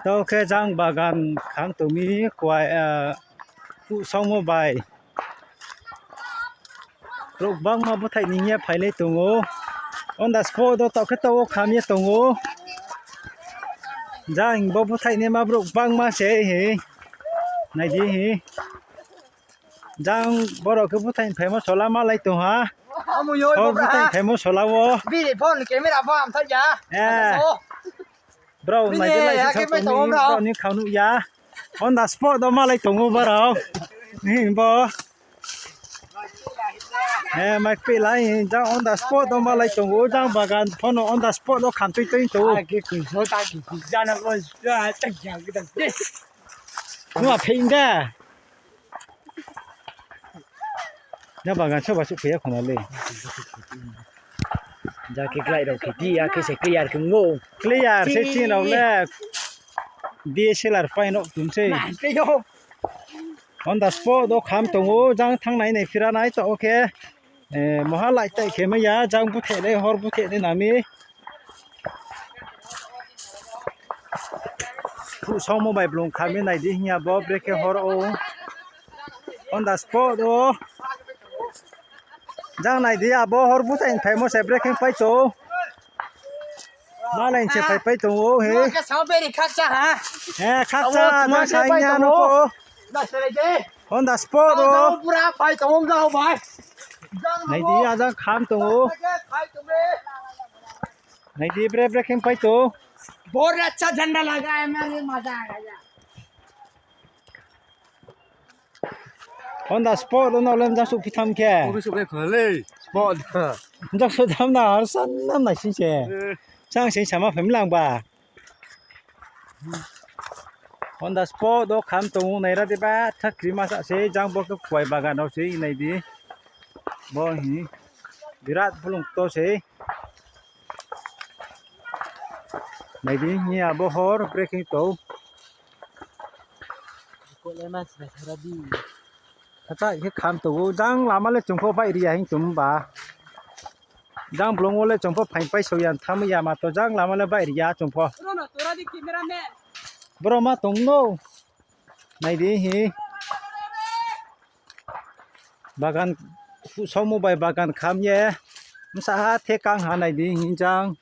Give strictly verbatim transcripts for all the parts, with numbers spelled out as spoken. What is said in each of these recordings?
Tao khe jang bagan kham tongmi kwai, eh, Phuhsaomo bai. Borok bangma buthaini ya phailai tongo. On the spot o tao khe tao khamya tongo. Jang bo buthaini ma borok bangma se hi. Naidi hi. Jang borok khe buthaini phaimo sola malai tongha. Hor buthaini phaimo sola o. Bini phone camera bo amthar ya. Eh. Bro, naidi lai ya, khe pai tongo, bro. Ni khaunu ya. On the spot o malai tongo, bro. Ni bo. Eh, mai pe lai, jang on the spot o malai tongo, jang bagan phone on the spot o kham tui tui tongo. Ah, ke kun so ta ki, ki, jana ko, ya, tak ya, ki, tak. Nua phe inda. Na bagan soba suk phe ya khona le. Jang ke glai rok khiti ya khe se clear khe ngo. Clear se chin rok le. D S L R paino tumse. On the spot o kham tongo, jang thangnai nai phira nai tao khe. Eh, moha lai tai khe maya, jang buthe le, hor buthe le nami. Phuhsaomo bai blong khami naidi hiya bo, brekhe hor o. On the spot o. Jang naidi abo hor buthaini phaimo se brekhe paito. Malai se phai phai tongo he. Ke sao beri khakcha ha. Eh, khakcha, jang sai nya no ko. On the spot o. Pura phai tongo, bai. Naidi a jang kham tongo. Naidi bre bre khe paito. बहुत अच्छा झंडा लगा है, मैं मजा आ गया। On the spot, on the lem jang suk phitham khe. Uri suk le khale. Spot. Jang suk tham na har san nam na sin se. Eh. Jang sin sama phemlang ba. On the spot o kham tongo naira de ba thakri masa se jang bo khe kwai bagan o se naidi. Bo hi. Birat bulung to se. Naidi hiya bo hor brekhe to. Kole mas na sara di. Kata ye kham to jang lama le chungpho bai riya hin tum ba. Jang blong wole chungpho phain pai so yan tham ya ma to jang lama le bai riya chungpho. Bro ma tong no. Naidi hi. Bagan Phuhsaomo bai bagan kham ye. Msa ha the kang ha naidi hi jang.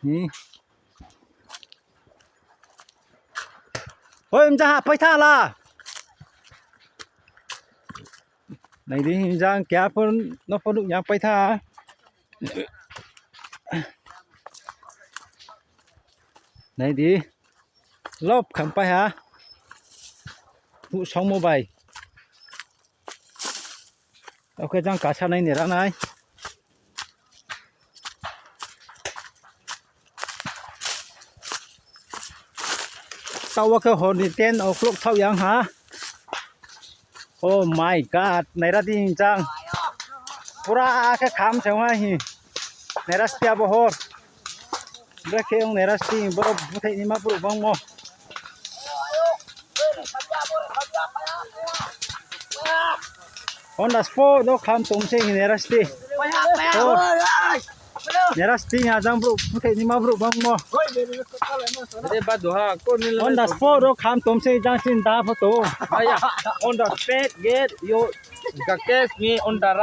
Hi. Hoi, mja ha paitha la. Naidi, mja kya pun, no pun yang paitha. Naidi, lop kham pai ha. Phuhsaomo bai. Oke, jang kasa nai nera nai. Tawa ke hor ni ten o'clock thau yang ha. Oh my God, naira di jang. Pura ke kham se wa hi. Naira stia bo hor. Brekhe ong naira sting, boro buthaini ma boro bangmo. On the spot o kham tomse naira sting. Naira sting a jang boro buthaini ma boro bangmo. On the spot o kham tomse jang sin da photo. On the spot get yo.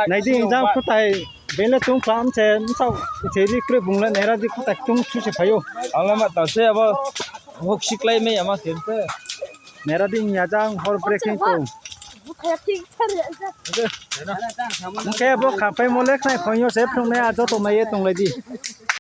Naidi jang kutai bele tung klam se msao se ri kre bungle naira di kutai tung su se phayo. Alama ta se abo hok siklai me ama se. Naira di nya jang hor breaking to. Mke bo khapai mo lek nai phayo se phung ne ajo to nai ye tong lai di.